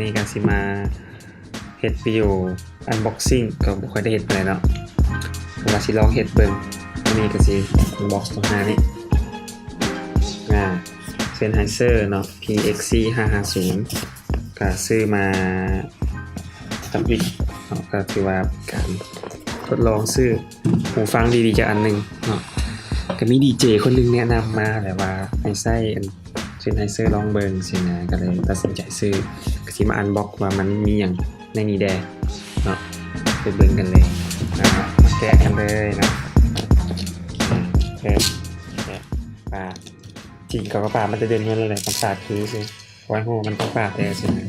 ນີ້ກະຊິມາເຮັດວິດີໂອອັນບັອກຊິງ ກະບໍ່ຄ່ອຍໄດ້ເຮັດປານໃດເນາະ ກະວ່າຊິລອງເຮັດເບິ່ງ. ອັນນີ້ກະຊິອັນບັອກຕົວນີ້ ອາ ເຊັນໄຮເຊີເນາະ ພີເອັກຊີຫ້າຫ້າສູນ ກະຊື້ມາ ທຳອິດເນາະ ກະຖືວ່າເປັນການທົດລອງຊື້ຫູຟັງດີໆຈັກອັນໜຶ່ງເນາະ. ກະມີດີເຈຄົນໜຶ່ງແນະນຳມາແຫຼະວ່າໃຫ້ໃຊ້ອັນເຊັນໄຮເຊີລອງເບິ່ງຊີ້ນະ ກະເລີຍຕັດສິນໃຈຊື້. ກະຊິມາອັນບັອກວ່າມັນມີຫຍັງໃນນີ້ແດ່ເນາະ ໄປເບິ່ງກັນເລີຍເນາະ. ມາແກະກັນເລີຍເນາະ. ເອີ ແກະປາ ຈິງເຂົາກະປາດມາແຕ່ເດີນເຮືອນແລ້ວແຫຼະ ກະປາດຄືຊື່ ບໍ່ຮູ້ວ່າມັນຕ້ອງປາດແທ້ຊີ້ນະ.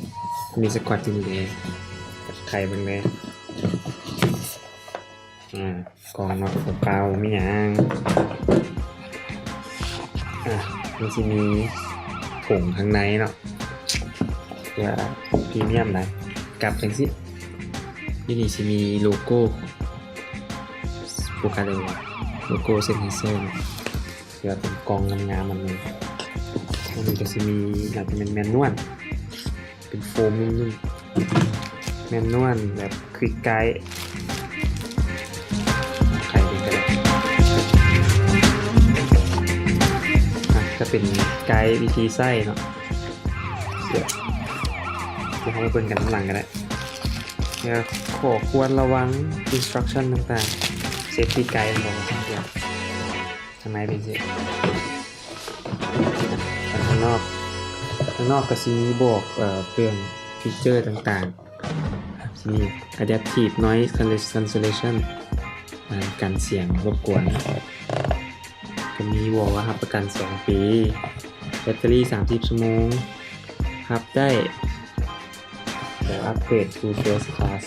ມີສະກອດຢູ່ນີ້ເດ້ ໄຂເບິ່ງເດ້. ອາ ກ່ອງເນາະ ເປົ່າໆ ບໍ່ມີຫຍັງ. ອາ ມັນຊິມີຖົງທາງໃນເນາະ ເພື່ອພຣີມຽມນະ ກັບຈັ່ງຊີ້. ຢູ່ນີ້ຊິມີໂລໂກ້ ໂຟກັສໄດ້ບໍ່ວະ ໂລໂກ້ເຊັນໄຮເຊີເນາະ. ເພື່ອເປັນກ່ອງງາມໆ ອັນໜຶ່ງ. ອັນນີ້ກະຊິມີ ໜ້າຈະແມ່ນແມນນວນ ເປັນໂຟມນຸ້ມໆ ແມນນວນແບບຄວິກໄກ. ໄຂເບິ່ງກະໄດ້ ອາ ຈະເປັນໄກວິທີໃຊ້ເນາະ. ດຽວ ດຽວເຮົາມາເບິ່ງກັນນຳຫຼັງກະໄດ້. ແລ້ວຂໍ້ຄວນລະວັງ ອິນສະຕຣັກຊັນຕ່າງໆ ເຊຟຕີ້ໄກບອກວ່າ ທາງໃນເປັນຈັ່ງຊີ້ ທາງນອກ ທາງນອກກະຊິມີບອກ ເອີ ເລື່ອງຟີເຈີຕ່າງໆ ຊິມີ Adaptive Noise Cancellation ອາ ກັນສຽງລົບກວນ. ກະມີບອກວ່າຮັບປະກັນສອງປີ ແບັດເຕີຣີສາມສິບຊົ່ວໂມງ ຮັບໄດ້ ແລ້ວອັບເກຣດສູ່ເຟີສຄລາສ.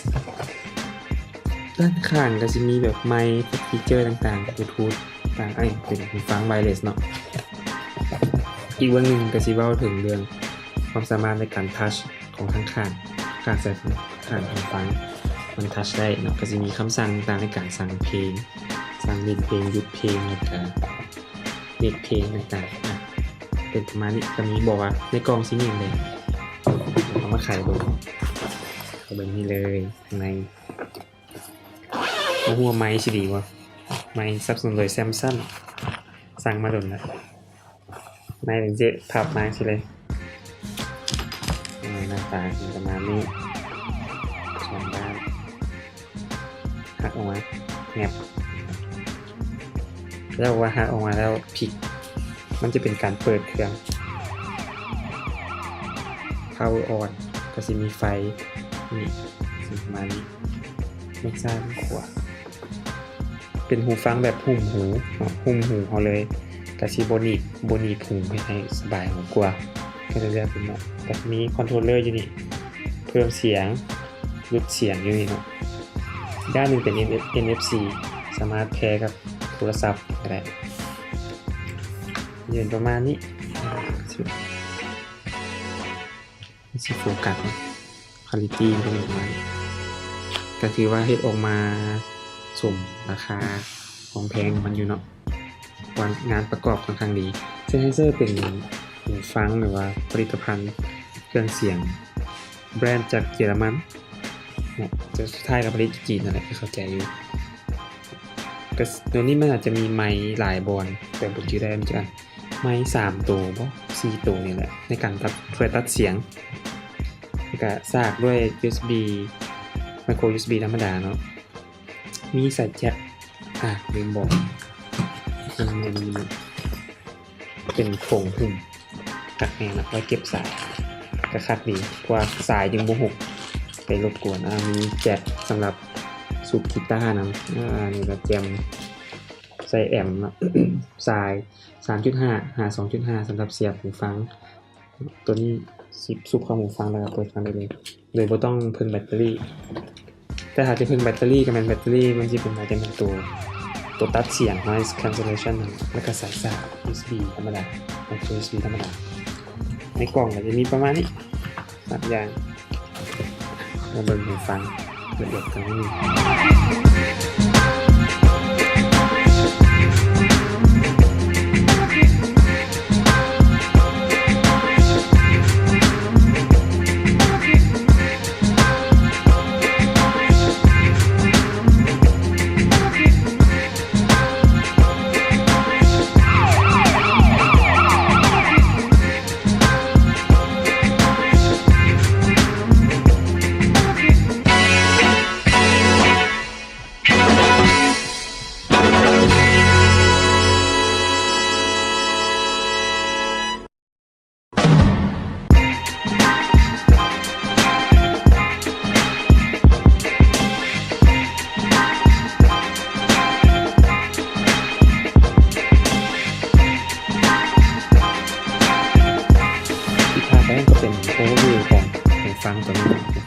ດ້ານຂ້າງກະຊິມີແບບໄມ ຟີເຈີຕ່າງໆ ບລູທູດຕ່າງໆ ເປັນຫູຟັງໄວເລັສເນາະ. ອີກເບື້ອງໜຶ່ງກະຊິເວົ້າເຖິງເລື່ອງຄວາມສາມາດໃນການທັດຂອງທາງຂ້າງ ຂ້າງຊ້າຍ ຂ້າງຂອງຟັງ ມັນທັດໄດ້ເນາະ. ກະຊິມີຄຳສັ່ງຕ່າງໆ ໃນການສັ່ງເພງ ສັ່ງຫຼິ້ນເພງ ຢຸດເພງ ແລ້ວກະ ເນັດເພງຕ່າງໆ ອາ ເປັນປະມານນີ້. ກະມີບອກວ່າໃນກ່ອງຊິມີຫຍັງແດ່ ເຮົາມາໄຂເບິ່ງ ເຂົ້າເບິ່ງນີ້ເລີຍ. ຂ້າງໃນ ບໍ່ຮູ້ວ່າໄມຊິດີບໍ່ ໄມສະໜັບສະໜູນໂດຍ Samson ສັ່ງມາດົນລະ. ໄມເປັນຊິພັບມາຈັ່ງຊີ້ເລີຍ ເອີ ໜ້າຕາຊິປະມານນີ້ ສອງດ້ານ ຫັກອອກມາ ແງບ ແລ້ວວ່າຫັກອອກມາແລ້ວພິກ ມັນຈະເປັນການເປີດເຄື່ອງ ພາວເວີອອນ ກະຊິມີໄຟ ນີ້ ຊິປະມານນີ້ ເບິ່ງຊ້າຍເບິ່ງຂວາ. ເປັນຫູຟັງແບບຫຸ້ມຫູເນາະ ຫຸ້ມຫູເຮົາເລີຍ ກະຊິບໍ່ໜີບ ບໍ່ໜີບຫູ ເຮັດໃຫ້ສະບາຍຫູກວ່າ. ກະເລືອກເປັນເນາະ ກະມີຄອນໂທລເລີຢູ່ນີ້ ເພີ່ມສຽງ ຫຼຸດສຽງຢູ່ນີ້ເນາະ. ດ້ານໜຶ່ງເປັນ ເອັນ ເອັຟ ເອັນ ເອັຟ ຊີ ສາມາດແພກັບໂທລະສັບກະໄດ້. ເປັນປະມານນີ້ ຊິໂຟກັສ ຄວາລິຕີ ມັນເປັນປະມານນີ້ ກະຖືວ່າເຮັດອອກມາສົມລາຄາຄວາມແພງຂອງມັນຢູ່ເນາະ ວ່າງານປະກອບຂ້ອນຂ້າງດີ. ເຊັນໄຮເຊີເປັນຫູຟັງ ຫຼືວ່າຜະລິດຕະພັນເຄື່ອງສຽງແບຣນຈາກເຢຍລະມັນເນາະ ແຕ່ສຸດທ້າຍກະຜະລິດຢູ່ຈີນນັ້ນແຫຼະ ກະເຂົ້າໃຈຢູ່. ກະໂຕນີ້ມັນອາດຈະມີໄມຫຼາຍບ່ອນ ແຕ່ບໍ່ຈື່ໄດ້ມັນຈັກອັນ ໄມສາມໂຕບໍ ສີ່ໂຕນີ້ແຫຼະ ໃນການຕັດ ຊ່ວຍຕັດສຽງ. ແລ້ວກະສາກດ້ວຍຢູເອັສບີ ໄມໂຄຢູເອັສບີທຳມະດາເນາະ ມີສາຍແຈັກ ອາ ລືມບອກ ເປັນຖົງຫຸ້ມ ຄັກແນ່ນະ ໄວ້ເກັບສາຍ ກະຄັກດີ ເພາະວ່າສາຍຈຶ່ງບໍ່ຫົກໄປລົບກວນ. ອາ ມີແຈັກສຳລັບສູບກີຕານຳ ອາ ນີ້ກະແຈ່ມ ໃສ່ແອມເນາະ ສາຍ ສາມຈຸດຫ້າ ຫາ ສອງຈຸດຫ້າ ສຳລັບສຽບຫູຟັງ. ໂຕນີ້ຊິສູບເຂົ້າຫູຟັງ ແລ້ວກະເປີດຟັງໄດ້ເລີຍ ໂດຍບໍ່ຕ້ອງເພິ່ງແບັດເຕີຣີ. ແຕ່ຖ້າຈະເພິ່ງແບັດເຕີຣີ ກະແມ່ນແບັດເຕີຣີມັນຊິເປັນ ອາດຈະເປັນໂຕ ໂຕຕັດສຽງ noise cancellation ນັ້ນ ແລ້ວກະສາຍສາກ ຢູເອັສບີທຳມະດາ ໄມໂຄຢູເອັສບີທຳມະດາ. ໃນກ່ອງກະຈະມີປະມານນີ້ ສາມຢ່າງ. ມາເບິ່ງຫູຟັງລະອຽດກັນນິດໜຶ່ງ.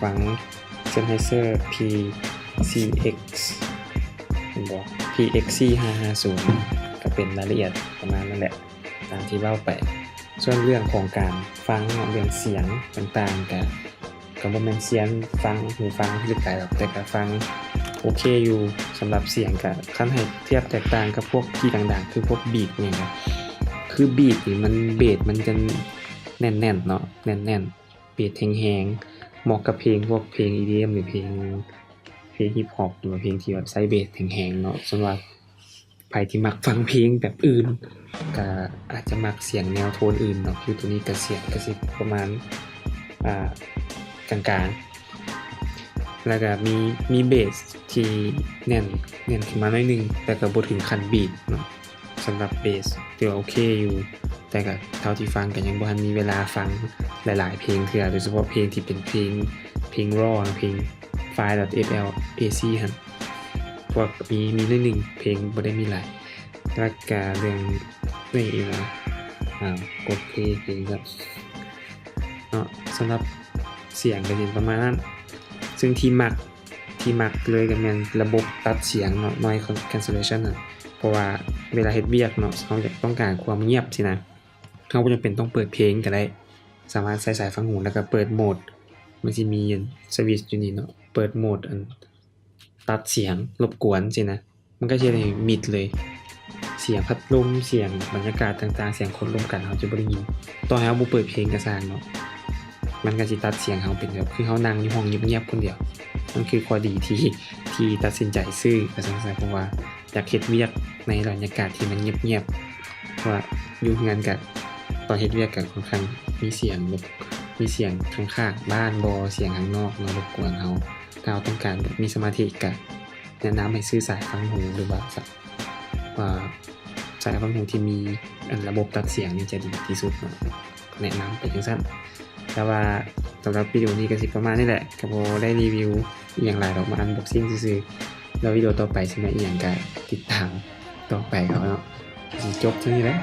ຟັງ Sennheiser ພີ ຊີເອັກ ເຫັນບໍ່ ພີເອັກ ສີ່ຫ້າຫ້າສູນ ກໍເປັນລາຍລະອຽດປະມານນັ້ນແຫຼະ ຕາມທີ່ເວົ້າໄປ. ສ່ວນເລື່ອງຂອງການຟັງເນາະ ເລື່ອງສຽງຕ່າງໆ ກະ ກໍບໍ່ແມ່ນຊຽນຟັງ ຫູຟັງທີ່ໄກດອກ ແຕ່ກໍຟັງໂອເຄຢູ່. ສຳລັບສຽງກໍ ຄັນໃຫ້ທຽບແຕກຕ່າງກັບພວກທີ່ດັງໆ ຄືພວກ Beat ຫຍັງ ກໍຄື Beat ນີ້ມັນ ເບສມັນຈະແໜ້ນໆ ເນາະ ແໜ້ນໆ ເບສແຮງໆ ເໝາະກັບເພງ ພວກເພງ EDM ຫຼືເພງ ເພງ Hip Hop ຫຼືວ່າເພງທີ່ແບບໃຊ້ເບສແຮງໆ ເນາະ. ສ່ວນວ່າ ໃຜທີ່ມັກຟັງເພງແບບອື່ນ ກະອາດຈະມັກສຽງແນວໂທນອື່ນເນາະ. ຄືໂຕນີ້ກະສຽງກະຊິປະມານ ອ່າ ກາງໆ ແລ້ວກະມີ ມີເບສທີ່ແໜ້ນ ແໜ້ນຂຶ້ນມາໜ້ອຍໜຶ່ງ ແຕ່ກະບໍ່ເຖິງຂັ້ນ Beat ເນາະ. ສຳລັບເບສຖືວ່າໂອເຄຢູ່ ແຕ່ກະເທົ່າທີ່ຟັງກະຍັງບໍ່ທັນມີເວລາຟັງຫຼາຍໆເພງເທື່ອ ໂດຍສະເພາະເພງທີ່ເປັນເພງ ເພງ raw ເນາະ ເພງ file.flAC ຫັ້ນ ພວກມີ ມີໜ້ອຍໜຶ່ງ ເພງບໍ່ໄດ້ມີຫຼາຍ. ແລ້ວກະເລື່ອງ ເລື່ອງອີ່ຫຍັງ ອ່າ ກົດເພງ ເພງ ເນາະ. ສຳລັບສຽງກະຊິປະມານນັ້ນ ຊຶ່ງທີ່ມັກ ທີ່ມັກເລີຍກະແມ່ນລະບົບຕັດສຽງເນາະ noise cancellation ຫັ້ນ ເພາະວ່າເວລາເຮັດວຽກເນາະ ເຮົາຢາກຕ້ອງການຄວາມງຽບຊີ້ນະ ເຮົາບໍ່ຈຳເປັນຕ້ອງເປີດເພງກະໄດ້ ສາມາດໃສ່ສາຍຟັງຫູ ແລ້ວກະເປີດໂໝດ ມັນຊິມີອັນ ສະວິດຢູ່ນີ້ເນາະ ເປີດໂໝດອັນ ຕັດສຽງລົບກວນຊີ້ນະ ມັນກະຊິເຮັດໃຫ້ມິດເລີຍ ສຽງພັດລົມ ສຽງບັນຍາກາດຕ່າງໆ ສຽງຄົນລົມກັນ ເຮົາຈະບໍ່ໄດ້ຍິນ. ຕໍ່ໃຫ້ເຮົາບໍ່ເປີດເພງກະຊ່າງເນາະ ມັນກະຊິຕັດສຽງເຮົາເປັນແບບ ຄືເຮົານັ່ງຢູ່ຫ້ອງງຽບໆຄົນດຽວ. ມັນຄືຂໍ້ດີທີ່ ທີ່ຕັດສິນໃຈຊື້ກະຊັ້ນຊະ ເພາະວ່າຢາກເຮັດວຽກໃນບັນຍາກາດທີ່ມັນງຽບໆ ເພາະວ່າຢູ່ເຮືອນກະ ຕອນເຮັດວຽກກະຂ້ອນຂ້າງມີສຽງແບບ ມີສຽງຂ້າງໆບ້ານບໍ ສຽງຂ້າງນອກມາລົບກວນເຮົາ. ຖ້າເຮົາຕ້ອງການແບບມີສະມາທິກະ ແນະນຳໃຫ້ຊື້ສາຍຟັງຫູ ຫຼືວ່າສາຍ ອ່າ ສາຍຟັງຫູທີ່ມີອັນລະບົບຕັດສຽງນີ້ຈະດີທີ່ສຸດເນາະ ແນະນຳໄປຈັ່ງຊັ້ນ. ແຕ່ວ່າສຳລັບວິດີໂອນີ້ກະຊິປະມານນີ້ແຫຼະ ກະບໍ່ໄດ້ຣີວິວອີ່ຫຍັງຫຼາຍດອກ ມາ unboxing ຊື່ໆ. ແລ້ວວິດີໂອຕໍ່ໄປຊິມາອີ່ຫຍັງກະຕິດຕາມຕໍ່ໄປເອົາເນາະ. ຊິຈົບເທົ່ານີ້ແຫຼະ.